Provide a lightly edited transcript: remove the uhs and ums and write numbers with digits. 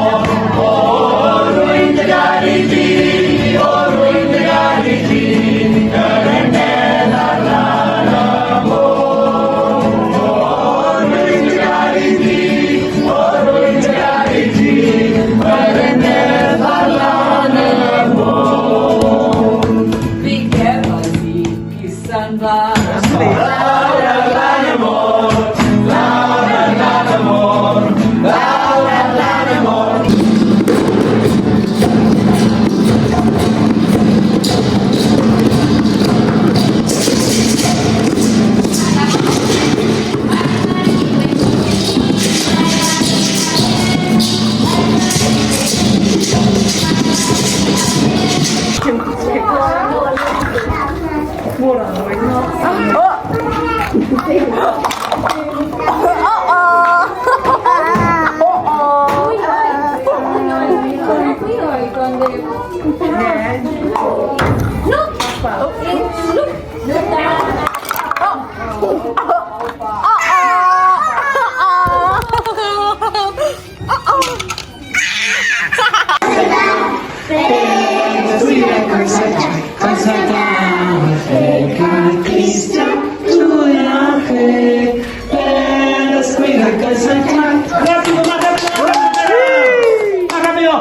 O, rwy'n dy garu di, o, rwy'n dy garu di, yr enedd ar lan y môr. O, rwy'n dy garu di, o, rwy'n dy garu di, yr enedd ar lan y môr. Mi gefais i gusan fach. Lawr ar lan y môr, lawr ar lan y môr, lawr ar lan y môr. ¡Rápido, más rápido! ¡Más rápido!